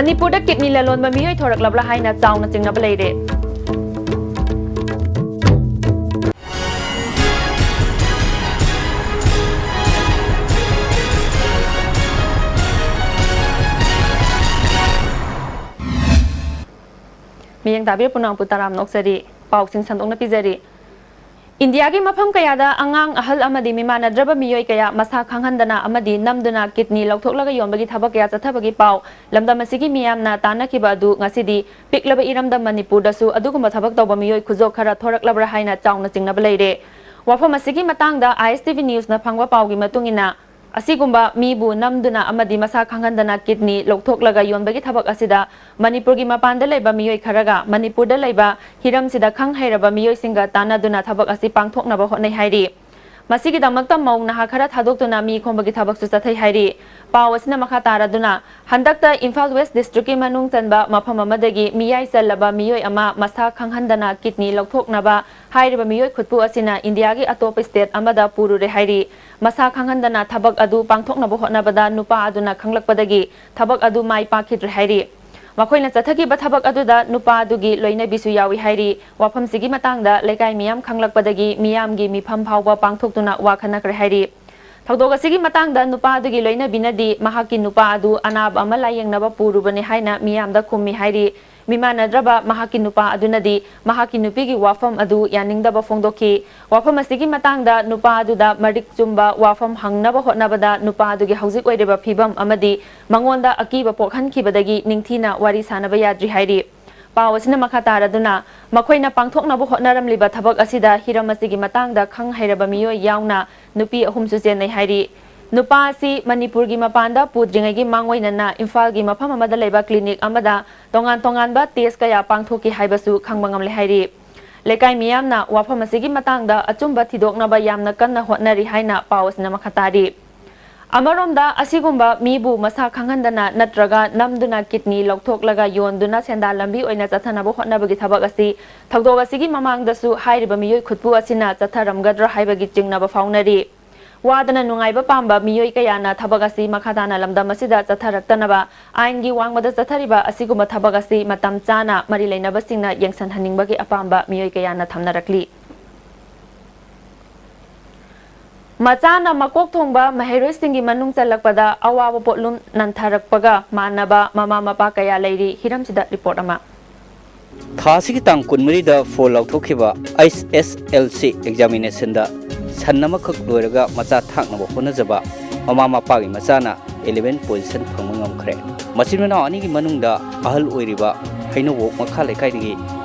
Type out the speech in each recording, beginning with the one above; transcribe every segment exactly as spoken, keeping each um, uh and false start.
ꯃꯅꯤꯄꯨꯔꯗ ꯀꯤꯗꯅꯤ ꯂꯂꯣꯟꯕ ꯃꯤꯑꯣꯏ ꯊꯣꯔꯛꯂꯕ꯭ꯔꯥ ꯍꯥꯏꯅ ꯆꯥꯎꯅ ꯆꯤꯡꯅꯕ ꯂꯩꯔꯦ꯫ ꯃꯤꯠꯌꯦꯡ ꯇꯥꯕꯤꯔ ꯄꯨꯝꯅꯃꯛꯄꯨ ꯇꯔꯥꯝꯅ ꯑꯣꯛꯆꯔꯤ꯫ ꯄꯥꯎꯁꯤꯡ ꯁꯟꯗꯣꯛꯅ ꯄꯤꯖꯔꯤ꯫ ꯏꯟꯗꯤꯌꯥꯒꯤ ꯃꯐꯝ ꯀꯌꯥꯗ ꯑꯉꯥꯡ, ꯑꯍꯜ ꯑꯃꯗꯤ ꯃꯤꯃꯥꯟꯅꯗ꯭ꯔꯕ ꯃꯤꯑꯣꯏ ꯀꯌꯥ ꯃꯁꯥ ꯈꯪꯍꯟꯗꯅ ꯑꯃꯗꯤ ꯅꯝꯗꯨꯅ ꯀꯤꯗꯅꯤ ꯂꯧꯊꯣꯛꯂꯒ ꯌꯣꯟꯕꯒꯤ ꯊꯕꯛ ꯀꯌꯥ ꯆꯠꯊꯕꯒꯤ ꯄꯥꯎ ꯂꯝꯗꯝ ꯑꯁꯤꯒꯤ ꯃꯤꯌꯥꯝꯅ ꯇꯥꯟꯅꯈꯤꯕ ꯑꯗꯨ ꯉꯁꯤꯗꯤ ꯄꯤꯛꯂꯕ ꯏꯔꯝꯗꯝ ꯃꯅꯤꯄꯨꯔꯗꯁꯨ ꯑꯗꯨꯒꯨꯝꯕ ꯊꯕꯛ ꯇꯧꯕ ꯃꯤꯑꯣꯏ ꯈꯨꯖꯣꯞ ꯈꯔ ꯊꯣꯔꯛꯂꯕ꯭ꯔꯥ ꯍꯥꯏꯅ ꯆꯥꯎꯅ ꯆꯤꯡꯅꯕ ꯂꯩꯔꯦ꯫ ꯋꯥꯐꯝ ꯑꯁꯤꯒꯤ ꯃꯇꯥꯡꯗ ꯑꯥꯏ ꯑꯦꯁ ꯇꯤ ꯚꯤ ꯅ꯭ꯌꯨꯁꯅ ꯐꯪꯕ ꯄꯥꯎꯒꯤ ꯃꯇꯨꯡ ꯏꯟꯅ, ꯑꯁꯤꯒꯨꯝꯕ ꯃꯤꯕꯨ ꯅꯝꯗꯨꯅ ꯑꯃꯗꯤ ꯃꯁꯥ ꯈꯪꯍꯟꯗꯅ ꯀꯤꯗꯅꯤ ꯂꯧꯊꯣꯛꯂꯒ ꯌꯣꯟꯕꯒꯤ ꯊꯕꯛ ꯑꯁꯤꯗ ꯃꯅꯤꯄꯨꯔꯒꯤ ꯃꯄꯥꯟꯗ ꯂꯩꯕ ꯃꯤꯑꯣꯏ ꯈꯔꯒ ꯃꯅꯤꯄꯨꯔꯗ ꯂꯩꯕ ꯍꯤꯔꯝꯁꯤꯗ ꯈꯪ ꯍꯩꯔꯕ ꯃꯤꯑꯣꯏꯁꯤꯡꯒ ꯇꯥꯟꯅꯗꯨꯅ ꯊꯕꯛ ꯑꯁꯤ ꯄꯥꯡꯊꯣꯛꯅꯕ ꯍꯣꯠꯅꯩ ꯍꯥꯏꯔꯤ꯫ ꯃꯁꯤꯒꯤꯗꯃꯛꯇ ꯃꯧ ꯅꯍꯥ ꯈꯔ ꯊꯥꯗꯣꯛꯇꯨꯅ ꯃꯤ ꯈꯣꯝꯕꯒꯤ ꯊꯕꯛꯁꯨ ꯆꯠꯊꯩ ꯍꯥꯏꯔꯤ꯫ ꯄꯥꯎ ꯑꯁꯤꯅ ꯃꯈꯥ ꯇꯥꯔꯗꯨꯅ, ꯍꯟꯗꯛꯇ ꯏꯝꯐꯥꯜ ꯋꯦꯁ ꯗꯤꯁꯇ꯭ꯔꯤꯛꯀꯤ ꯃꯅꯨꯡ ꯆꯟꯕ ꯃꯐꯝ ꯑꯃꯗꯒꯤ ꯃꯤꯌꯥꯏ ꯆꯜꯂꯕ ꯃꯤꯑꯣꯏ ꯑꯃ ꯃꯁꯥ ꯈꯪꯍꯟꯗꯅ ꯀꯤꯗꯅꯤ ꯂꯧꯊꯣꯛꯅꯕ ꯍꯥꯏꯔꯤꯕ ꯃꯤꯑꯣꯏ ꯈꯨꯠꯄꯨ ꯑꯁꯤꯅ ꯏꯟꯗꯤꯌꯥꯒꯤ ꯑꯇꯣꯞꯄ ꯁ꯭ꯇꯦꯠ ꯑꯃꯗ ꯄꯨꯔꯨꯔꯦ ꯍꯥꯏꯔꯤ꯫ ꯃꯁꯥ ꯈꯪꯍꯟꯗꯅ ꯊꯕꯛ ꯑꯗꯨ ꯄꯥꯡꯊꯣꯛꯅꯕ ꯍꯣꯠꯅꯕꯗ ꯅꯨꯄꯥ ꯑꯗꯨꯅ ꯈꯪꯂꯛꯄꯗꯒꯤ ꯊꯕꯛ ꯑꯗꯨ ꯃꯥꯏ ꯄꯥꯛꯈꯤꯗ꯭ꯔꯦ ꯍꯥꯏꯔꯤ꯫ ꯃꯈꯣꯏꯅ ꯆꯠꯊꯈꯤꯕ ꯊꯕꯛ ꯑꯗꯨꯗ ꯅꯨꯄꯥ ꯑꯗꯨꯒꯤ ꯂꯣꯏꯅꯕꯤꯁꯨ ꯌꯥꯎꯏ ꯍꯥꯏꯔꯤ꯫ ꯋꯥꯐꯝꯁꯤꯒꯤ ꯃꯇꯥꯡꯗ ꯂꯩꯀꯥꯏ ꯃꯤꯌꯥꯝ ꯈꯪꯂꯛꯄꯗꯒꯤ ꯃꯤꯌꯥꯝꯒꯤ ꯃꯤꯐꯝ ꯐꯥꯎꯕ ꯄꯥꯡꯊꯣꯛꯇꯨꯅ ꯋꯥ ꯈꯟꯅꯈ꯭ꯔꯦ ꯍꯥꯏꯔꯤ꯫ ꯊꯧꯗꯣꯛ ꯑꯁꯤꯒꯤ ꯃꯇꯥꯡꯗ ꯅꯨꯄꯥ ꯑꯗꯨꯒꯤ ꯂꯣꯏꯅꯕꯤꯅꯗꯤ ꯃꯍꯥꯛꯀꯤ ꯅꯨꯄꯥ ꯑꯗꯨ ꯑꯅꯥꯕ ꯑꯃ ꯂꯥꯌꯦꯡꯅꯕ ꯄꯨꯔꯨꯕꯅꯤ ꯍꯥꯏꯅ ꯃꯤꯌꯥꯝꯗ ꯈꯨꯝꯃꯤ ꯍꯥꯏꯔꯤ꯫ ꯃꯤꯃꯥꯟꯅꯗ꯭ꯔꯕ ꯃꯍꯥꯛꯀꯤ ꯅꯨꯄꯥ ꯑꯗꯨꯅꯗꯤ ꯃꯍꯥꯛꯀꯤ ꯅꯨꯄꯤꯒꯤ ꯋꯥꯐꯝ ꯑꯗꯨ ꯌꯥꯅꯤꯡꯗꯕ ꯐꯣꯡꯗꯣꯛꯈꯤ꯫ ꯋꯥꯐꯝ ꯑꯁꯤꯒꯤ ꯃꯇꯥꯡꯗ ꯅꯨꯄꯥ ꯑꯗꯨꯗ ꯃꯔꯤꯛ ꯆꯨꯝꯕ ꯋꯥꯐꯝ ꯍꯪꯅꯕ ꯍꯣꯠꯅꯕꯗ ꯅꯨꯄꯥ ꯑꯗꯨꯒꯤ ꯍꯧꯖꯤꯛ ꯑꯣꯏꯔꯤꯕ ꯐꯤꯕꯝ ꯑꯃꯗꯤ ꯃꯉꯣꯟꯗ ꯑꯀꯤꯕ ꯄꯣꯛꯍꯟꯈꯤꯕꯗꯒꯤ ꯅꯤꯡꯊꯤꯅ ꯋꯥꯔꯤ ꯁꯥꯅꯕ ꯌꯥꯗ꯭ꯔꯤ ꯍꯥꯏꯔꯤ꯫ ꯄꯥꯎ ꯑꯁꯤꯅ ꯃꯈꯥ ꯇꯥꯔꯗꯨꯅ, ꯃꯈꯣꯏꯅ ꯄꯥꯡꯊꯣꯛꯅꯕ ꯍꯣꯠꯅꯔꯝꯂꯤꯕ ꯊꯕꯛ ꯑꯁꯤꯗ ꯍꯤꯔꯝ ꯑꯁꯤꯒꯤ ꯃꯇꯥꯡꯗ ꯈꯪ ꯍꯩꯔꯕ ꯃꯤꯑꯣꯏ ꯌꯥꯎꯅ ꯅꯨꯄꯤ ꯑꯍꯨꯝꯁꯨ ꯆꯦꯟꯅꯩ ꯍꯥꯏꯔꯤ꯫ ꯅꯨꯄꯥ ꯑꯁꯤ ꯃꯅꯤꯄꯨꯔꯒꯤ ꯃꯄꯥꯟꯗ ꯄꯨꯗ꯭ꯔꯤꯉꯩꯒꯤ ꯃꯥꯡꯑꯣꯏꯅꯅ ꯏꯝꯐꯥꯜꯒꯤ ꯃꯐꯝ ꯑꯃꯗ ꯂꯩꯕ ꯀ꯭ꯂꯤꯅꯤꯛ ꯑꯃꯗ ꯇꯣꯉꯥꯟ ꯇꯣꯉꯥꯟꯕ ꯇꯦꯁ ꯀꯌꯥ ꯄꯥꯡꯊꯣꯛꯈꯤ ꯍꯥꯏꯕꯁꯨ ꯈꯪꯕ ꯉꯝꯂꯦ ꯍꯥꯏꯔꯤ꯫ ꯂꯩꯀꯥꯏ ꯃꯤꯌꯥꯝꯅ ꯋꯥꯐꯝ ꯑꯁꯤꯒꯤ ꯃꯇꯥꯡꯗ ꯑꯆꯨꯝꯕ ꯊꯤꯗꯣꯛꯅꯕ ꯌꯥꯝꯅ ꯀꯟꯅ ꯍꯣꯠꯅꯔꯤ ꯍꯥꯏꯅ ꯄꯥꯎ ꯑꯁꯤꯅ ꯃꯈꯥ ꯇꯥꯔꯤ꯫ ꯑꯃꯔꯣꯝꯗ, ꯑꯁꯤꯒꯨꯝꯕ ꯃꯤꯕꯨ ꯃꯁꯥ ꯈꯪꯍꯟꯗꯅ ꯅꯠꯇ꯭ꯔꯒ ꯅꯝꯗꯨꯅ ꯀꯤꯗꯅꯤ ꯂꯧꯊꯣꯛꯂꯒ ꯌꯣꯟꯗꯨꯅ ꯁꯦꯟꯗꯥꯟ ꯂꯝꯕꯤ ꯑꯣꯏꯅ ꯆꯠꯊꯅꯕ ꯍꯣꯠꯅꯕꯒꯤ ꯊꯕꯛ ꯑꯁꯤ ꯊꯧꯗꯣꯛ ꯑꯁꯤꯒꯤ ꯃꯃꯥꯡꯗꯁꯨ ꯍꯥꯏꯔꯤꯕ ꯃꯤꯑꯣꯏ ꯈꯨꯠꯄꯨ ꯑꯁꯤꯅ ꯆꯠꯊꯔꯝꯒꯗ꯭ꯔꯥ ꯍꯥꯏꯕꯒꯤ ꯆꯤꯡꯅꯕ ꯐꯥꯎꯅꯔꯤ꯫ ꯋꯥꯗꯅ ꯅꯨꯡꯉꯥꯏꯕ ꯄꯥꯝꯕ ꯃꯤꯑꯣꯏ ꯀꯌꯥꯅ ꯊꯕꯛ ꯑꯁꯤ ꯃꯈꯥ ꯇꯥꯅ ꯂꯝꯗꯝ ꯑꯁꯤꯗ ꯆꯠꯊꯔꯛꯇꯅꯕ ꯑꯥꯏꯟꯒꯤ ꯋꯥꯡꯃꯗ ꯆꯠꯊꯔꯤꯕ ꯑꯁꯤꯒꯨꯝꯕ ꯊꯕꯛ ꯑꯁꯤ ꯃꯇꯝ ꯆꯥꯅ ꯃꯔꯤ ꯂꯩꯅꯕꯁꯤꯡꯅ ꯌꯦꯡꯁꯤꯟꯍꯟꯅꯤꯡꯕꯒꯤ ꯑꯄꯥꯝꯕ ꯃꯤꯑꯣꯏ ꯀꯌꯥꯅ ꯊꯝꯅꯔꯛꯂꯤ꯫ ꯃꯆꯥꯅ ꯃꯀꯣꯛ ꯊꯣꯡꯕ ꯃꯍꯩꯔꯣꯏꯁꯤꯡꯒꯤ ꯃꯅꯨꯡ ꯆꯜꯂꯛꯄꯗ ꯑꯋꯥꯕ ꯄꯣꯠꯂꯨꯝ ꯅꯟꯊꯔꯛꯄꯒ ꯃꯥꯟꯅꯕ ꯃꯃꯥ ꯃꯄꯥ ꯀꯌꯥ ꯂꯩꯔꯤ꯫ ꯍꯤꯔꯝꯁꯤꯗ ꯔꯤꯄꯣꯔꯠ ꯑꯃ꯫ ꯊꯥ ꯑꯁꯤꯒꯤ ꯇꯥꯡ ꯀꯨꯟꯃꯔꯤꯗ ꯐꯣꯜ ꯂꯥꯎꯊꯣꯛꯈꯤꯕ ꯑꯩꯆ ꯑꯦꯁ ꯑꯦꯜ ꯁꯤ ꯑꯦꯛꯖꯥꯃꯤꯅꯦꯁꯟꯗ ꯁꯟ ꯑꯃꯈꯛ ꯂꯣꯏꯔꯒ ꯃꯆꯥ ꯊꯥꯛꯅꯕ ꯍꯣꯠꯅꯖꯕ ꯃꯃꯥ ꯃꯄꯥꯒꯤ ꯃꯆꯥꯅ ꯏꯂꯦꯚꯦꯟ ꯄꯣꯖꯤꯁꯟ ꯐꯪꯕ ꯉꯝꯈ꯭ꯔꯦ꯫ ꯃꯆꯤꯟ ꯃꯅꯥꯎ ꯑꯅꯤꯒꯤ ꯃꯅꯨꯡꯗ ꯑꯍꯜ ꯑꯣꯏꯔꯤꯕ ꯍꯩꯅꯧꯕꯣꯛ ꯃꯈꯥ ꯂꯩꯀꯥꯏꯗꯒꯤ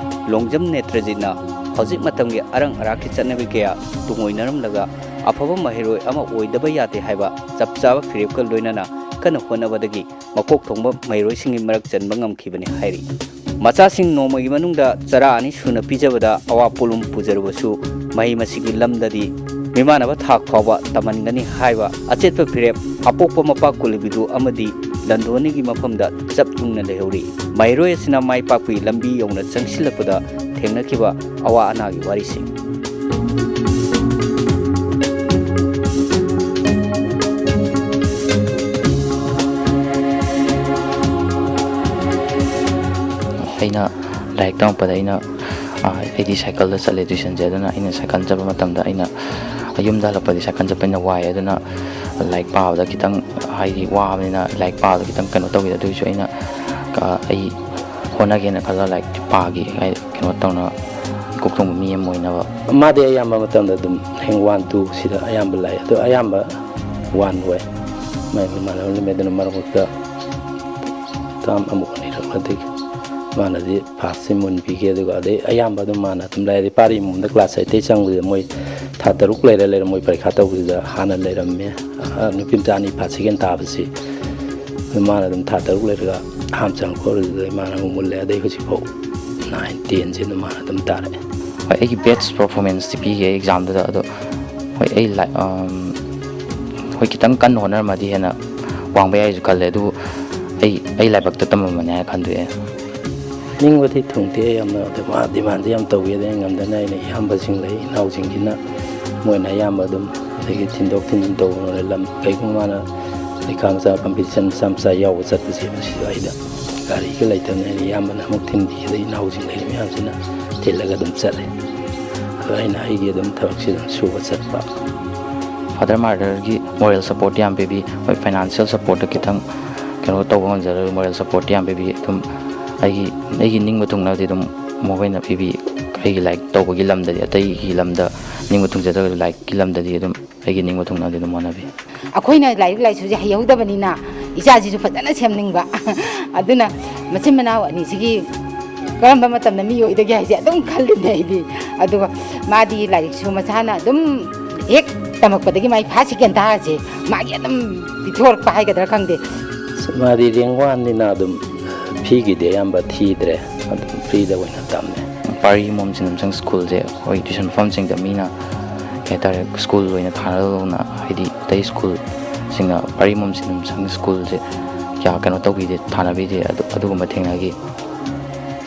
ꯂꯣꯡꯖꯝ ꯅꯦꯇ꯭ꯔꯖꯤꯠꯅ ꯍꯧꯖꯤꯛ ꯃꯇꯝꯒꯤ ꯑꯔꯪ ꯑꯔꯥꯛꯀꯤ ꯆꯠꯅꯕꯤ ꯀꯌꯥ ꯇꯨꯡꯑꯣꯏꯅꯔꯝꯂꯒ ꯑꯐꯕ ꯃꯍꯩꯔꯣꯏ ꯑꯃ ꯑꯣꯏꯗꯕ ꯌꯥꯗꯦ ꯍꯥꯏꯕ ꯆꯞ ꯆꯥꯕ ꯐꯤꯔꯦꯞꯀ ꯂꯣꯏꯅꯅ ꯀꯟꯅ ꯍꯣꯠꯅꯕꯗꯒꯤ ꯃꯀꯣꯛ ꯊꯣꯡꯕ ꯃꯍꯩꯔꯣꯏꯁꯤꯡꯒꯤ ꯃꯔꯛ ꯆꯟꯕ ꯉꯝꯈꯤꯕꯅꯤ ꯍꯥꯏꯔꯤ꯫ ꯃꯆꯥꯁꯤꯡ ꯅꯣꯡꯃꯒꯤ ꯃꯅꯨꯡꯗ ꯆꯔꯥ ꯑꯅꯤ ꯁꯨꯅ ꯄꯤꯖꯕꯗ ꯑꯋꯥ ꯄꯣꯠꯂꯨꯝ ꯄꯨꯖꯔꯕꯁꯨ ꯃꯍꯩ ꯃꯁꯤꯡꯒꯤ ꯂꯝꯗꯗꯤ ꯃꯤꯃꯥꯟꯅꯕ ꯊꯥꯛ ꯐꯥꯎꯕ ꯇꯝꯍꯟꯒꯅꯤ ꯍꯥꯏꯕ ꯑꯆꯦꯠꯄ ꯐꯤꯔꯦꯞ ꯑꯄꯣꯛꯄ ꯃꯄꯥ ꯀꯨꯂꯤꯕꯤꯗꯨ ꯑꯃꯗꯤ ꯂꯟꯗꯣꯟꯅꯤꯒꯤ ꯃꯐꯝꯗ ꯆꯞ ꯌꯨꯡꯅ ꯂꯩꯍꯧꯔꯤ꯫ ꯃꯍꯩꯔꯣꯏ ꯑꯁꯤꯅ ꯃꯥꯏ ꯄꯥꯛꯄꯒꯤ ꯂꯝꯕꯤ ꯌꯧꯅ ꯆꯪꯁꯤꯜꯂꯛꯄꯗ ꯊꯦꯡꯅꯈꯤꯕ ꯑꯋꯥ ꯑꯅꯥꯒꯤ ꯋꯥꯔꯤꯁꯤꯡ꯫ ꯑꯩꯅ ꯂꯥꯏꯔꯤꯛ ꯇꯝꯃꯛꯄꯗ ꯑꯩꯅ ꯑꯩꯗꯤ ꯁꯥꯏꯀꯜꯗ ꯆꯠꯂꯦ ꯇ꯭ꯌꯨꯁꯟꯁꯦ꯫ ꯑꯗꯨꯅ ꯑꯩꯅ ꯁꯥꯏꯀꯜ ꯆꯠꯄ ꯃꯇꯝꯗ ꯑꯩꯅ ꯌꯨꯝꯗ ꯍꯜꯂꯛꯄꯗꯤ ꯁꯥꯏꯀꯜ ꯆꯠꯄꯅ ꯋꯥꯏ꯫ ꯑꯗꯨꯅ ꯂꯥꯏꯔꯤꯛ ꯄꯥꯕꯗ ꯈꯤꯇꯪ ꯍꯥꯏꯗꯤ ꯋꯥꯕꯅꯤꯅ ꯂꯥꯏꯔꯤꯛ ꯄꯥꯕꯗ ꯈꯤꯇꯪ ꯀꯩꯅꯣ ꯇꯧꯋꯤ꯫ ꯑꯗꯨꯒꯤꯁꯨ ꯑꯩꯅ ꯑꯩ ꯍꯣꯠꯅꯒꯦꯅ ꯈꯜꯂ ꯂꯥꯏꯔꯤꯛ ꯄꯥꯈꯤ꯫ ꯀꯩꯅꯣ ꯇꯧꯅ ꯀꯣꯛ ꯊꯣꯡꯕ ꯃꯤ ꯑꯃ ꯑꯣꯏꯅꯕ꯫ ꯃꯥꯗꯤ ꯑꯌꯥꯝꯕ ꯃꯇꯝꯗ ꯑꯗꯨꯝ ꯔꯦꯡ ꯋꯥꯟ ꯇꯨ ꯁꯤꯗ ꯑꯌꯥꯝꯕ ꯂꯥꯛꯑꯦ꯫ ꯑꯗꯣ ꯑꯌꯥꯝꯕ ꯋꯥꯟ ꯑꯣꯏ꯫ ꯃꯥꯏ ꯃꯃꯥꯟꯅꯕ ꯂꯩꯃꯦ꯫ ꯑꯗꯨꯅ ꯃꯔꯛ ꯃꯔꯛꯇ ꯇꯥꯝ ꯑꯃꯨꯛ ꯑꯅꯤꯔꯛ ꯑꯗꯒꯤ ꯃꯥꯅꯗꯤ ꯐꯥꯁꯁꯤ ꯃꯨꯟ ꯄꯤꯈꯤ꯫ ꯑꯗꯨꯒ ꯑꯗꯩ ꯑꯌꯥꯝꯕ ꯑꯗꯨꯝ ꯃꯥꯅ ꯑꯗꯨꯝ ꯂꯥꯛꯑꯦ꯫ ꯑꯗꯩ ꯄꯥꯔꯤ ꯃꯨꯟꯗ ꯀ꯭ꯂꯥꯁ ꯑꯩꯠꯇꯩ ꯆꯪꯕꯁꯤꯗ ꯃꯣꯏ ꯊꯥ ꯇꯔꯨꯛ ꯂꯩꯔ ꯂꯩꯔ ꯃꯣꯏ ꯄꯔꯤꯈꯥ ꯇꯧꯕꯁꯤꯗ ꯍꯥꯟꯅ ꯂꯩꯔꯝꯃꯦ꯫ ꯅꯨꯄꯤ ꯃꯆꯥ ꯑꯅꯤ ꯐꯥꯁ ꯁꯦꯀꯦꯟ ꯇꯥꯕꯁꯤ ꯑꯗꯨ ꯃꯥꯅ ꯑꯗꯨꯝ ꯊꯥ ꯇꯔꯨꯛ ꯂꯩꯔꯒ ꯑꯍꯥꯟꯕ ꯆꯪꯉꯛꯄ ꯑꯗꯨꯗꯩ ꯃꯥꯅ ꯑꯃꯨꯛ ꯃꯨꯜꯂꯦ꯫ ꯑꯗꯩ ꯍꯧꯖꯤꯛꯐꯥꯎ ꯅꯥꯏꯟ ꯇꯦꯟꯁꯤ ꯑꯗꯨꯝ ꯃꯥꯅ ꯑꯗꯨꯝ ꯇꯥꯔꯛꯑꯦ꯫ ꯍꯣꯏ, ꯑꯩꯒꯤ ꯕꯦꯁ ꯄꯔꯐꯣꯔꯃꯦꯟꯁꯇꯤ ꯄꯤꯈꯤ ꯑꯩ ꯑꯦꯛꯖꯥꯝꯗꯨꯗ꯫ ꯑꯗꯣ ꯍꯣꯏ, ꯑꯩ ꯂꯥꯏ-, ꯑꯝ, ꯍꯣꯏ, ꯈꯤꯇꯪ ꯀꯟꯅ ꯍꯣꯠꯅꯔꯝꯃꯗꯤ ꯍꯦꯟꯅ ꯋꯥꯡꯕ ꯌꯥꯏꯁꯨ ꯈꯜꯂꯦ꯫ ꯑꯗꯨꯕꯨ ꯑꯩ, ꯑꯩ ꯂꯥꯏꯕꯛꯇ ꯇꯝꯃꯝꯕꯅꯦ ꯍꯥꯏꯅ ꯈꯟꯗꯣꯛꯑꯦ꯫ ꯅꯤꯡꯕꯗꯤ ꯊꯨꯡꯗꯦ ꯌꯥꯝꯅ꯫ ꯑꯗꯣ ꯃꯥ ꯗꯤꯃꯥꯟꯁꯦ ꯌꯥꯝ ꯇꯧꯋꯤ꯫ ꯑꯗꯩ ꯑꯩꯅ ꯉꯝꯗꯅ ꯑꯩꯅ ꯏꯌꯥꯝꯕꯁꯤꯡ ꯂꯩ, ꯏꯅꯥꯎꯁꯤꯡꯁꯤꯅ ꯃꯣꯏꯅ ꯑꯌꯥꯝꯕ ꯑꯗꯨꯝ ꯑꯗꯒꯤ ꯊꯤꯟꯗꯣꯛ ꯊꯤꯟꯖꯤꯟ ꯇꯧꯕ ꯂꯝ, ꯀꯩꯒꯨꯝꯕ ꯃꯥꯅ ꯄꯩꯈꯥ ꯃꯆꯥ, ꯀꯝꯄꯤꯇꯤꯁꯟ ꯃꯆꯥ ꯃꯆꯥ ꯌꯥꯎꯕ ꯆꯠꯄꯁꯦ, ꯃꯁꯤꯗ ꯑꯩꯅ ꯒꯥꯔꯤꯒ ꯂꯩꯇꯕꯅꯤꯅ ꯑꯩꯅ ꯏꯌꯥꯝꯕꯅ ꯑꯃꯨꯛ ꯊꯤꯟꯕꯤ, ꯑꯗꯩ ꯏꯅꯥꯎꯁꯤꯡ ꯂꯩꯔꯤ ꯃꯌꯥꯝꯁꯤꯅ ꯊꯤꯜꯂꯒ ꯑꯗꯨꯝ ꯆꯠꯂꯦ꯫ ꯑꯗꯣ ꯑꯩꯅ ꯑꯩꯒꯤ ꯑꯗꯨꯝ ꯊꯕꯛꯁꯤ ꯑꯗꯨꯝ ꯁꯨꯕ ꯆꯠꯄ꯫ ꯐꯥꯗꯔ ꯃꯥꯔꯇꯔꯒꯤ ꯃꯣꯔꯦꯜ ꯁꯄꯣꯔꯠ ꯌꯥꯝ ꯄꯤꯕꯤ, ꯍꯣꯏ, ꯐꯥꯏꯅꯥꯟꯁꯤꯌꯦꯜ ꯁꯄꯣꯔꯠꯇ ꯈꯤꯇꯪ ꯀꯩꯅꯣ ꯇꯧꯕ ꯉꯝꯖꯔꯒꯁꯨ, ꯃꯣꯔꯦꯜ ꯁꯄꯣꯔꯠꯇꯤ ꯌꯥꯝ ꯄꯤꯕꯤ꯫ ꯑꯗꯨꯝ ꯑꯩꯒꯤ, ꯑꯩꯒꯤ ꯅꯤꯡꯕ ꯊꯨꯡꯅꯗꯤ ꯑꯗꯨꯝ ꯃꯈꯣꯏꯅ ꯄꯤꯕꯤ꯫ ꯑꯩꯒꯤ ꯂꯥꯏꯔꯤꯛ ꯇꯧꯕꯒꯤ ꯂꯝꯗꯗꯤ, ꯑꯇꯩꯒꯤ ꯂꯝꯗ ꯅꯤꯡꯕ ꯊꯨꯡꯖꯗ꯭ꯔꯒꯁꯨ, ꯂꯥꯏꯔꯤꯛꯀꯤ ꯂꯝꯗꯗꯤ ꯑꯗꯨꯝ ꯑꯩꯒꯤ ꯅꯤꯡꯕ ꯊꯨꯡꯅꯗꯤ ꯑꯗꯨꯝ ꯍꯣꯠꯅꯕꯤ꯫ ꯑꯩꯈꯣꯏꯅ ꯂꯥꯏꯔꯤꯛ ꯂꯥꯏꯁꯨꯁꯦ ꯍꯩꯍꯧꯗꯕꯅꯤꯅ ꯏꯆꯥꯁꯤꯁꯨ ꯐꯖꯅ ꯁꯦꯝꯅꯤꯡꯕ꯫ ꯑꯗꯨꯅ ꯃꯆꯤꯟ ꯃꯅꯥꯎ ꯑꯅꯤꯁꯤꯒꯤ ꯀꯔꯝꯕ ꯃꯇꯝꯗ ꯃꯤ ꯑꯣꯏꯗꯒꯦ ꯍꯥꯏꯁꯦ ꯑꯗꯨꯝ ꯈꯜꯂꯤꯅꯦ ꯑꯩꯗꯤ꯫ ꯑꯗꯨꯒ ꯃꯥꯗꯤ ꯂꯥꯏꯔꯤꯛꯁꯨ ꯃꯁꯥꯅ ꯑꯗꯨꯝ ꯍꯦꯛ ꯇꯝꯃꯛꯄꯗꯒꯤ ꯃꯥꯒꯤ ꯐꯥꯔꯁ ꯁꯦꯀꯦꯟ ꯊꯥꯔꯁꯦ ꯃꯥꯒꯤ ꯑꯗꯨꯝ ꯄꯤꯊꯣꯔꯛꯄ ꯍꯥꯏꯒꯗ꯭ꯔꯥ ꯈꯪꯗꯦ꯫ ꯃꯥꯗꯤ ꯔꯦꯡ ꯋꯥꯟꯅꯤꯅ ꯑꯗꯨꯝ ꯐꯤꯒꯤꯗꯤ ꯑꯌꯥꯝꯕ ꯊꯤꯗ꯭ꯔꯦ, ꯑꯗꯨꯝ ꯐ꯭ꯔꯤꯗ ꯑꯣꯏꯅ ꯇꯝꯃꯦ꯫ ꯄꯥꯔꯤ ꯃꯣꯝ ꯁꯤꯟꯅꯝꯁꯪ ꯁ꯭ꯀꯨꯜꯁꯦ ꯑꯩꯈꯣꯏ ꯇ꯭ꯌꯨꯁꯟ ꯃꯐꯝꯁꯤꯡꯗ ꯃꯤꯅ, ꯀꯩ ꯍꯥꯏꯇꯥꯔꯦ, ꯁ꯭ꯀꯨꯜ ꯑꯣꯏꯅ ꯊꯥꯅꯗꯧꯅ, ꯍꯥꯏꯗꯤ ꯑꯇꯩ ꯁ꯭ꯀꯨꯜꯁꯤꯡꯅ ꯄꯥꯔꯤ ꯃꯣꯝ ꯁꯤꯟꯅꯝꯁꯪ ꯁ꯭ꯀꯨꯜꯁꯦ ꯀꯌꯥ ꯀꯩꯅꯣ ꯇꯧꯕꯤꯗꯦ, ꯊꯥꯅꯕꯤꯗꯦ, ꯑꯗꯨ, ꯑꯗꯨꯒꯨꯝꯕ ꯊꯦꯡꯅꯈꯤ꯫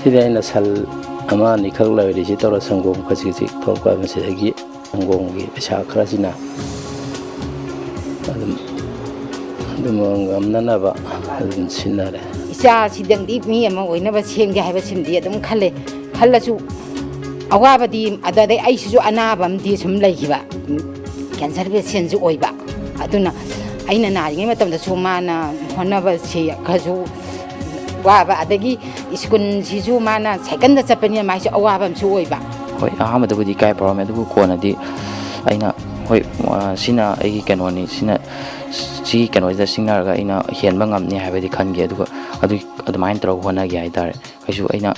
ꯁꯤꯗꯤ ꯑꯩꯅ ꯁꯟ ꯑꯃ ꯑꯅꯤꯈꯛ ꯂꯩꯔꯤꯁꯤ ꯇꯧꯔ ꯁꯪꯒꯣꯝ ꯈꯖꯤꯛ ꯈꯖꯤꯛ ꯊꯣꯛꯄ, ꯃꯁꯤꯗꯒꯤ ꯁꯪꯒꯣꯝꯒꯤ ꯄꯩꯁꯥ ꯈꯔꯁꯤꯅ ꯑꯗꯨꯝ, ꯑꯗꯨꯝ ꯉꯝꯅꯅꯕ ꯑꯗꯨꯝ ꯁꯤꯟꯅꯔꯦ꯫ ꯏꯆꯥꯁꯤꯗꯪꯗꯤ ꯃꯤ ꯑꯃ ꯑꯣꯏꯅꯕ ꯁꯦꯝꯒꯦ ꯍꯥꯏꯕꯁꯤꯃꯗꯤ ꯑꯗꯨꯝ ꯈꯜꯂꯦ꯫ ꯈꯜꯂꯁꯨ ꯑꯋꯥꯕꯗꯤ, ꯑꯗ-, ꯑꯗꯩ ꯑꯩꯁꯤꯁꯨ ꯑꯅꯥꯕ ꯑꯃꯗꯤ ꯁꯨꯝ ꯂꯩꯈꯤꯕ, ꯀꯦꯟꯁꯔ ꯄꯦꯁꯦꯟꯁꯨ ꯑꯣꯏꯕ꯫ ꯑꯗꯨꯅ ꯑꯩꯅ ꯅꯥꯔꯤꯉꯩ ꯃꯇꯝꯗꯁꯨ ꯃꯥꯅ ꯍꯣꯠꯅꯕꯁꯤ ꯈꯔꯁꯨ ꯋꯥꯕ, ꯑꯗꯒꯤ ꯁ꯭ꯀꯨꯜꯁꯤꯁꯨ ꯃꯥꯅ ꯁꯥꯏꯀꯜꯗ ꯆꯠꯄꯅꯤꯅ ꯃꯥꯏꯁꯨ ꯑꯋꯥꯕ ꯑꯃꯁꯨ ꯑꯣꯏꯕ꯫ ꯍꯣꯏ, ꯑꯍꯥꯟꯕꯗꯕꯨꯗꯤ ꯏꯀꯥꯏ ꯐꯥꯎꯔꯝꯃꯦ, ꯑꯗꯨꯕꯨ ꯀꯣꯟꯅꯗꯤ ꯑꯩꯅ, "ꯍꯣꯏ, ꯑ, ꯁꯤꯅ ꯑꯩꯒꯤ ꯀꯩꯅꯣꯅꯤ, ꯁꯤꯅ, ꯁꯤꯒꯤ ꯀꯩꯅꯣꯁꯤꯗ ꯁꯤꯖꯤꯟꯅꯔꯒ ꯑꯩꯅ ꯍꯦꯟꯕ ꯉꯝꯅꯤ" ꯍꯥꯏꯕꯗꯤ ꯈꯟꯈꯤ꯫ ꯑꯗꯨꯒ ꯑꯗꯨꯒꯤ, ꯑꯗꯨꯃꯥꯏꯅ ꯇꯧꯔꯒ ꯍꯣꯠꯅꯒꯦ ꯍꯥꯏꯇꯥꯔꯦ꯫ ꯀꯩꯁꯨ ꯑꯩꯅ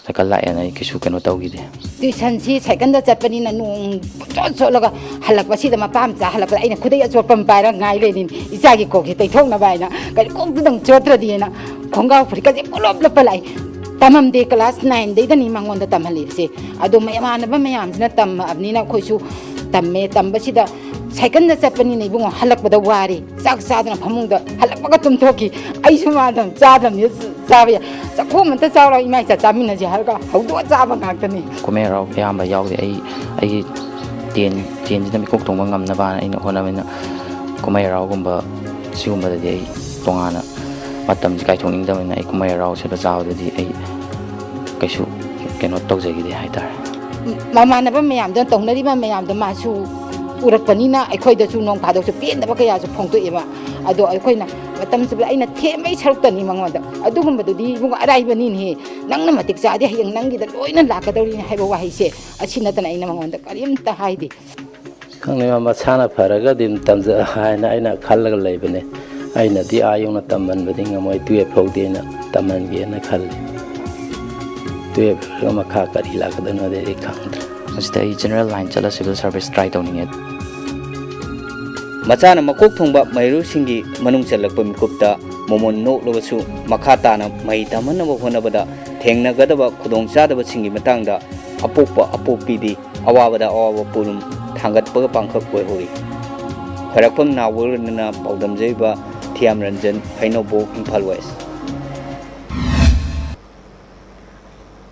ꯁꯥꯏꯀꯜ ꯂꯥꯛꯑꯦꯅ ꯑꯩ ꯀꯩꯁꯨ ꯀꯩꯅꯣ ꯇꯧꯈꯤꯗꯦ꯫ ꯇ꯭ꯌꯨꯁꯟꯁꯤ ꯁꯥꯏꯀꯜꯗ ꯆꯠꯄꯅꯤꯅ ꯅꯣꯡ ꯄꯨꯡꯆꯣꯠ ꯆꯣꯠꯂꯒ ꯍꯜꯂꯛꯄꯁꯤꯗ ꯃꯄꯥ ꯃꯆꯥ ꯍꯜꯂꯛꯄꯗ ꯑꯩꯅ ꯈꯨꯗꯩ ꯑꯆꯣꯠꯄ ꯑꯃ ꯄꯥꯏꯔꯒ ꯉꯥꯏ ꯂꯩꯔꯤꯅꯤ, ꯏꯆꯥꯒꯤ ꯀꯣꯛꯁꯤ ꯇꯩꯊꯣꯛꯅꯕ ꯍꯥꯏꯅ꯫ ꯀꯔꯤ ꯀꯣꯛꯇꯨꯗꯪ ꯆꯣꯠꯇ꯭ꯔꯗꯤꯅ ꯈꯣꯡꯒ꯭ꯔꯥꯎ ꯐꯨꯔꯤꯠꯀꯁꯦ ꯄꯨꯂꯞ ꯂꯨꯞꯄ ꯂꯥꯛꯏ꯫ ꯇꯝꯃꯝꯗꯦ, ꯀ꯭ꯂꯥꯁ ꯅꯥꯏꯟꯗꯩꯗꯅꯤ ꯃꯉꯣꯟꯗ ꯇꯝꯍꯜꯂꯤꯕꯁꯦ꯫ ꯑꯗꯣ ꯃꯌꯥꯝ-, ꯃꯃꯥꯟꯅꯕ ꯃꯌꯥꯝꯁꯤꯅ ꯇꯝꯃꯛꯑꯕꯅꯤꯅ ꯑꯩꯈꯣꯏꯁꯨ ꯇꯝꯃꯦ꯫ ꯇꯝꯕꯁꯤꯗ ꯁꯥꯏꯀꯜꯗ ꯆꯠꯄꯅꯤꯅ ꯏꯕꯨꯡꯉꯣ ꯍꯜꯂꯛꯄꯗ ꯋꯥꯔꯦ, ꯆꯥꯛ ꯆꯥꯗꯅ ꯐꯃꯨꯡꯗ ꯍꯜꯂꯛꯄꯒ ꯇꯨꯝꯊꯣꯛꯈꯤ꯫ ꯑꯩꯁꯨ ꯃꯥꯗ ꯆꯥꯗꯕꯅꯤꯅ ꯆꯥꯕ ꯌꯥꯏ꯫ "ꯆꯥꯛꯈꯣꯝ ꯑꯝꯇ ꯆꯥꯎꯔꯣ, ꯏꯃꯥ ꯏꯆꯥ ꯆꯥꯃꯤꯟꯅꯁꯦ" ꯍꯥꯏꯔꯒ ꯍꯧꯗꯣꯛꯑ ꯆꯥꯕ ꯉꯥꯛꯇꯅꯤ꯫ ꯀꯨꯝꯍꯩ ꯍꯔꯥꯎ ꯑꯌꯥꯝꯕ ꯌꯥꯎꯗꯦ꯫ ꯑꯩ, ꯑꯩꯒꯤ ꯇꯦꯟ, ꯁꯦꯟꯁꯤꯅ ꯃꯤꯀꯣꯛ ꯊꯣꯡꯕ ꯉꯝꯅꯕꯅ ꯑꯩꯅ ꯍꯣꯠꯅꯕꯅꯤꯅ, ꯀꯨꯝꯍꯩ ꯍꯔꯥꯎꯒꯨꯝꯕ ꯁꯤꯒꯨꯝꯕꯗꯗꯤ ꯑꯩ ꯇꯣꯉꯥꯟꯅ ꯃꯇꯝꯁꯦ ꯀꯥꯏꯊꯣꯛꯅꯤꯡꯗꯕꯅꯤꯅ, ꯑꯩ ꯀꯨꯝꯍꯩ ꯍꯔꯥꯎ ꯁꯦꯠꯄ ꯆꯥꯕꯗꯗꯤ ꯑꯩ ꯀꯩꯁꯨ ꯀꯩꯅꯣ ꯇꯧꯖꯈꯤꯗꯦ ꯍꯥꯏꯇꯥꯔꯦ꯫ ꯃꯃꯥꯟꯅꯕ ꯃꯌꯥꯝꯗꯨꯅ ꯇꯧꯅꯔꯤꯕ ꯃꯌꯥꯝꯗꯣ ꯃꯥꯁꯨ ꯎꯔꯛꯄꯅꯤꯅ, ꯑꯩꯈꯣꯏꯗꯁꯨ ꯅꯣꯡ ꯐꯥꯗꯣꯛꯁꯨ ꯄꯦꯟꯗꯕ ꯀꯌꯥꯁꯨ ꯐꯣꯡꯗꯣꯛꯑꯦꯕ꯫ ꯑꯗꯣ ꯑꯩꯈꯣꯏꯅ ꯃꯇꯝꯁꯤꯗ ꯑꯩꯅ ꯊꯦꯝꯕꯒꯤ ꯁꯔꯨꯛꯇꯅꯤ ꯃꯉꯣꯟꯗ, "ꯑꯗꯨꯒꯨꯝꯕꯗꯨꯗꯤ ꯏꯕꯨꯡꯉꯣ ꯑꯔꯥꯏꯕꯅꯤꯅꯦꯍꯦ, ꯅꯪꯅ ꯃꯇꯤꯛ ꯆꯥꯗꯤ ꯍꯌꯦꯡ ꯅꯪꯒꯤꯗ ꯂꯣꯏꯅ ꯂꯥꯛꯀꯗꯧꯔꯤꯅꯤ" ꯍꯥꯏꯕ ꯋꯥꯍꯩꯁꯦ, ꯑꯁꯤ ꯅꯠꯇꯅ ꯑꯩꯅ ꯃꯉꯣꯟꯗ ꯀꯔꯤꯝꯇ ꯍꯥꯏꯗꯦ꯫ ꯈꯪꯗꯦ, ꯃꯥ ꯃꯁꯥꯅ ꯐꯔꯒ ꯑꯗꯨꯝ ꯇꯝꯖ ꯍꯥꯏꯅ ꯑꯩꯅ ꯈꯜꯂꯒ ꯂꯩꯕꯅꯦ꯫ ꯑꯩꯅꯗꯤ ꯑꯥ ꯌꯧꯅ ꯇꯝꯍꯟꯕꯗꯤ ꯉꯝꯃꯣꯏ, ꯇꯨꯌꯦꯜꯐ ꯐꯥꯎꯗꯤ ꯑꯩꯅ ꯇꯝꯍꯟꯒꯦꯅ ꯈꯜꯂꯤ꯫ ꯇꯨꯌꯦꯜꯐ ꯂꯣꯏꯔꯒ ꯃꯈꯥ ꯀꯔꯤ ꯂꯥꯛꯀꯗꯣꯏꯅꯣꯗꯤ ꯑꯩ ꯈꯪꯗ꯭ꯔꯦ꯫ ꯃꯁꯤꯗ ꯑꯩ ꯖꯦꯅꯔꯦꯜ ꯂꯥꯏꯟ ꯆꯠꯂ ꯁꯤꯚꯤꯜ ꯁꯥꯔꯚꯤꯁ ꯇ꯭ꯔꯥꯏ ꯇꯧꯅꯤꯡꯉꯦ꯫ ꯃꯆꯥꯅ ꯃꯀꯣꯛ ꯊꯣꯡꯕ ꯃꯍꯩꯔꯣꯏꯁꯤꯡꯒꯤ ꯃꯅꯨꯡ ꯆꯜꯂꯛꯄ ꯃꯤꯀꯨꯞꯇ ꯃꯣꯃꯣꯟ ꯅꯣꯛꯂꯕꯁꯨ, ꯃꯈꯥ ꯇꯥꯅ ꯃꯍꯩ ꯇꯝꯍꯟꯅꯕ ꯍꯣꯠꯅꯕꯗ ꯊꯦꯡꯅꯒꯗꯕ ꯈꯨꯗꯣꯡꯆꯥꯗꯕꯁꯤꯡꯒꯤ ꯃꯇꯥꯡꯗ ꯑꯄꯣꯛꯄ ꯑꯄꯣꯛꯄꯤꯗꯤ ꯑꯋꯥꯕꯗ ꯑꯋꯥꯕ ꯄꯣꯠꯂꯨꯝ ꯊꯥꯡꯒꯠꯄꯒ ꯄꯥꯡꯈꯛ ꯑꯣꯏꯍꯧꯔꯤ꯫ ꯈ꯭ꯋꯥꯏꯔꯥꯛꯄꯝ ꯅꯥꯎꯕꯣꯜ ꯔꯟꯖꯟꯅ ꯄꯥꯎꯗꯝꯖꯔꯤꯕ ꯊꯤꯌꯥꯝ ꯔꯟꯖꯟ, ꯍꯩꯅꯧꯕꯣꯛ, ꯏꯝꯐꯥꯜ ꯋꯦꯁ꯫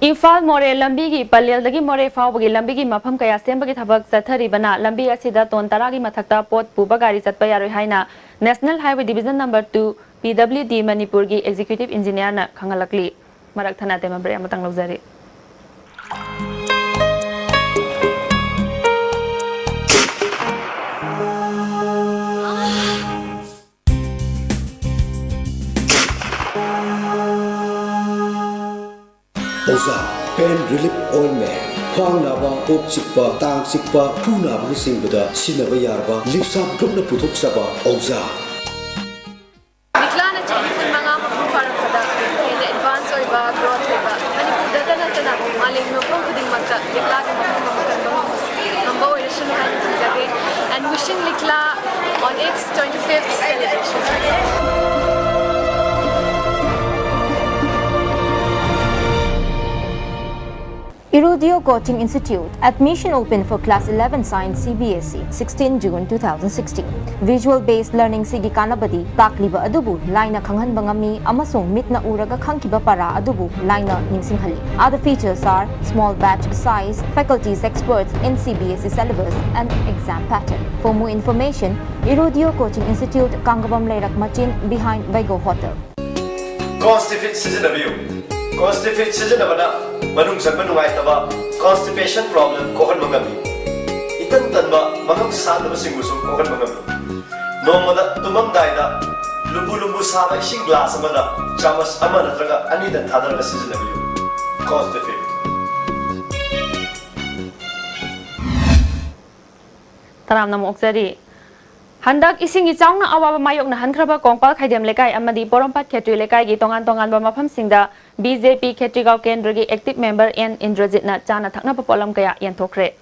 ꯏꯝꯐꯥꯜ ꯃꯣꯔꯦ ꯂꯝꯕꯤꯒꯤ ꯄꯂꯦꯜꯗꯒꯤ ꯃꯣꯔꯦ ꯐꯥꯎꯕꯒꯤ ꯂꯝꯕꯤꯒꯤ ꯃꯐꯝ ꯀꯌꯥ ꯁꯦꯝꯕꯒꯤ ꯊꯕꯛ ꯆꯠꯊꯔꯤꯕꯅ, ꯂꯝꯕꯤ ꯑꯁꯤꯗ ꯇꯣꯟ ꯇꯔꯥꯒꯤ ꯃꯊꯛꯇ ꯄꯣꯠ ꯄꯨꯕ ꯒꯥꯔꯤ ꯆꯠꯄ ꯌꯥꯔꯣꯏ ꯍꯥꯏꯅ National Highway Division number two, P W D ꯃꯅꯤꯄꯨꯔꯒꯤ Executive Engineerꯅ ꯈꯪꯍꯜꯂꯛꯂꯤ꯫ ꯃꯔꯛ ꯊꯠꯅ ꯑꯇꯦꯝꯕ break ꯑꯃꯇꯪ ꯂꯧꯖꯔꯤ꯫ ꯑꯣꯖꯥ ꯄꯦꯟ ꯔꯤꯂꯤꯐ ꯑꯣꯏꯟꯃꯦꯟ, ꯈ꯭ꯋꯥꯡ ꯅꯥꯕ, ꯀꯣꯛ ꯆꯤꯛꯄ, ꯇꯥꯡ ꯆꯤꯛꯄ, ꯈꯨ ꯅꯥꯕꯅꯆꯤꯡꯕꯗ ꯁꯤꯖꯤꯟꯅꯕ ꯌꯥꯔꯕ ꯂꯤꯞꯁꯥꯞ ꯒ꯭ꯔꯨꯞꯅ ꯄꯨꯊꯣꯛꯆꯕ ꯑꯣꯖꯥ꯫ ꯂꯤꯛꯂꯥꯅ ꯆꯍꯤ ꯀꯨꯟꯃꯉꯥ ꯃꯄꯨꯡ ꯐꯥꯔꯛꯄꯗ ꯍꯦꯟꯅ ꯑꯦꯗꯚꯥꯟꯁ ꯑꯣꯏꯕ, ꯒ꯭ꯔꯣꯊ ꯑꯣꯏꯕ, ꯃꯅꯤꯄꯨꯔꯗꯇ ꯅꯠꯇꯅ ꯃꯥꯂꯦꯝꯒꯤ ꯃꯐꯝ ꯈꯨꯗꯤꯡꯃꯛꯇ ꯂꯤꯛꯂꯥꯒꯤ ꯃꯐꯝ ꯑꯃ ꯀꯟꯕ ꯉꯝꯕ, ꯉꯝꯕ ꯑꯣꯏꯔꯁꯅꯨ ꯍꯥꯏꯅ ꯈꯟꯖꯒꯦ꯫ And wishing Likla on its twenty-fifth celebration. Irudio Coaching Institute, admission open for class eleven science C B S E, sixteen June two thousand sixteen. Visual based learning ꯁꯤꯒꯤ ꯀꯥꯟꯅꯕꯗꯤ ꯇꯥꯛꯂꯤꯕ ꯑꯗꯨꯕꯨ ꯂꯥꯏꯅ ꯈꯪꯍꯟꯕ ꯉꯝꯃꯤ ꯑꯃꯁꯨꯡ ꯃꯤꯠꯅ ꯎꯔꯒ ꯈꯪꯈꯤꯕ ꯄꯔꯥ ꯑꯗꯨꯕꯨ ꯂꯥꯏꯅ ꯅꯤꯡꯁꯤꯡꯍꯜꯂꯤ꯫ Other features are small batch size, faculties experts in C B S E syllabus and exam pattern. For more information, Irudio Coaching Institute, ꯀꯥꯡꯒꯕꯝ ꯂꯩꯔꯛ ꯃꯆꯤꯟ, behind Vaigo Hotel. Constipate ꯁꯤꯖꯤꯟꯅꯕꯤꯌꯨ꯫ Constipate ꯁꯤꯖꯤꯟꯅꯕꯅ ꯃꯅꯨꯡ ꯆꯪꯕ ꯅꯨꯡꯉꯥꯏꯇꯕ, constipation problem ꯀꯣꯛꯍꯟꯕ ꯉꯝꯃꯤ꯫ ꯏꯇꯟ ꯇꯟꯕ, ꯃꯉꯝ ꯁꯥꯟꯗꯕꯁꯤꯡꯕꯨꯁꯨ ꯀꯣꯛꯍꯟꯕ ꯉꯝꯃꯤ꯫ ꯅꯣꯡꯃꯗ ꯇꯨꯝꯃꯝꯗꯥꯏꯗ ꯂꯨꯝꯕꯨ ꯂꯨꯝꯕꯨ ꯁꯥꯕ ꯏꯁꯤꯡ glass ꯑꯃꯗ ꯆꯥꯃꯁ ꯑꯃ ꯅꯠꯇ꯭ꯔꯒ ꯑꯅꯤꯗꯪ ꯊꯥꯗꯔꯒ ꯁꯤꯖꯤꯟꯅꯕꯤꯌꯨ꯫ Constipate꯫ ꯇꯔꯥꯝꯅ ꯑꯃꯨꯛ ꯑꯣꯛꯆꯔꯤ꯫ ꯍꯟꯗꯛ ꯏꯁꯤꯡ ꯏꯆꯥꯎꯅ ꯑꯋꯥꯕ ꯃꯥꯌꯣꯛꯅꯍꯟꯈ꯭ꯔꯕ ꯀꯣꯡꯄꯥꯜ ꯈꯩꯗꯦꯝ ꯂꯩꯀꯥꯏ ꯑꯃꯗꯤ ꯄꯣꯔꯣꯝꯄꯥꯠ ꯈꯦꯇ꯭ꯔꯤ ꯂꯩꯀꯥꯏꯒꯤ ꯇꯣꯉꯥꯟ ꯇꯣꯉꯥꯟꯕ ꯃꯐꯝꯁꯤꯡꯗ B J P ꯈꯦꯇ꯭ꯔꯤꯒꯥꯎ ꯀꯦꯟꯗ꯭ꯔꯒꯤ active member N ꯏꯟꯗ꯭ꯔꯖꯤꯠꯅ ꯆꯥꯅ ꯊꯛꯅꯕ ꯄꯣꯠꯂꯝ ꯀꯌꯥ ꯌꯦꯟꯊꯣꯛꯈ꯭ꯔꯦ꯫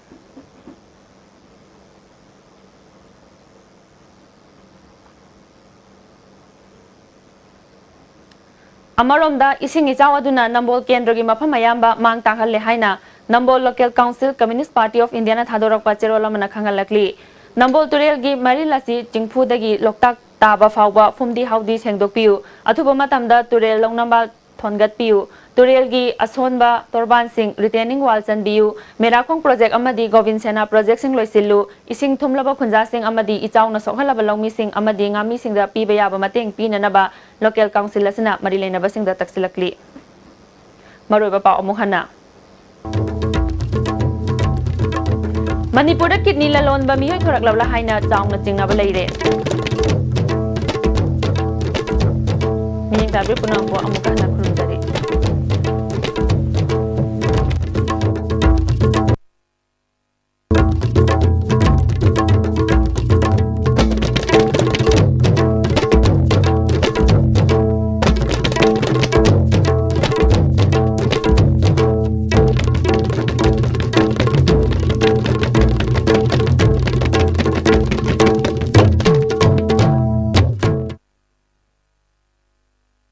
ꯑꯃꯔꯣꯝꯗ, ꯏꯁꯤꯡ ꯏꯆꯥꯎ ꯑꯗꯨꯅ ꯅꯝꯕꯣꯜ ꯀꯦꯟꯗ꯭ꯔꯒꯤ ꯃꯐꯝ ꯑꯌꯥꯝꯕ ꯃꯥꯡ ꯇꯥꯛꯍꯜꯂꯦ ꯍꯥꯏꯅ ꯅꯝꯕꯣꯜ Local Council Communist Party of Indiaꯅ ꯊꯥꯗꯣꯔꯛꯄ ꯆꯦꯔꯣꯜ ꯑꯃꯅ ꯈꯪꯍꯜꯂꯛꯂꯤ꯫ ꯅꯝꯕꯣꯜ ꯇꯨꯔꯦꯜꯒꯤ ꯃꯔꯤꯜ ꯑꯁꯤ ꯆꯤꯡꯐꯨꯗꯒꯤ ꯂꯣꯛꯇꯥꯛ ꯇꯥꯕ ꯐꯥꯎꯕ ꯐꯨꯝꯗꯤ ꯍꯥꯎꯗꯤ ꯁꯦꯡꯗꯣꯛꯄꯤꯌꯨ, ꯑꯊꯨꯕ ꯃꯇꯝꯗ ꯇꯨꯔꯦꯜ ꯂꯧꯅꯝꯕ ꯊꯣꯟꯒꯠꯄꯤꯌꯨ, ꯇꯨꯔꯦꯜꯒꯤ ꯑꯁꯣꯟꯕ ꯇꯣꯔꯕꯥꯟꯁꯤꯡ, retaining wall ꯆꯟꯕꯤꯌꯨ, ꯃꯦꯔꯥꯈꯣꯡ project ꯑꯃꯗꯤ ꯒꯣꯕꯤꯟ ꯁꯦꯅꯥ projectꯁꯤꯡ ꯂꯣꯏꯁꯤꯜꯂꯨ, ꯏꯁꯤꯡ ꯊꯨꯝꯂꯕ ꯈꯨꯟꯖꯥꯁꯤꯡ ꯑꯃꯗꯤ ꯏꯆꯥꯎꯅ ꯁꯣꯛꯍꯜꯂꯕ ꯂꯧꯃꯤꯁꯤꯡ ꯑꯃꯗꯤ ꯉꯥꯃꯤꯁꯤꯡꯗ ꯄꯤꯕ ꯌꯥꯕ ꯃꯇꯦꯡ ꯄꯤꯅꯅꯕ Local Council ꯑꯁꯤꯅ ꯃꯔꯤ ꯂꯩꯅꯕꯁꯤꯡꯗ ꯇꯛꯁꯤꯜꯂꯛꯂꯤ꯫ ꯃꯔꯨꯑꯣꯏꯕ ꯄꯥꯎ ꯑꯃꯨꯛ ꯍꯟꯅ꯫ ꯃꯅꯤꯄꯨꯔꯗ kidney ꯂꯂꯣꯟꯕ ꯃꯤꯑꯣꯏ ꯊꯣꯔꯛꯂꯕ꯭ꯔꯥ ꯍꯥꯏꯅ ꯆꯥꯎꯅ ꯆꯤꯡꯅꯕ ꯂꯩꯔꯦ꯫ ꯃꯤꯠꯌꯦꯡ ꯇꯥꯕꯤꯔꯤꯕ ꯄꯨꯝꯅꯃꯛꯄꯨ ꯑꯃꯨꯛ ꯍꯟꯅ ꯈꯨꯔꯨꯝꯖꯔꯤ꯫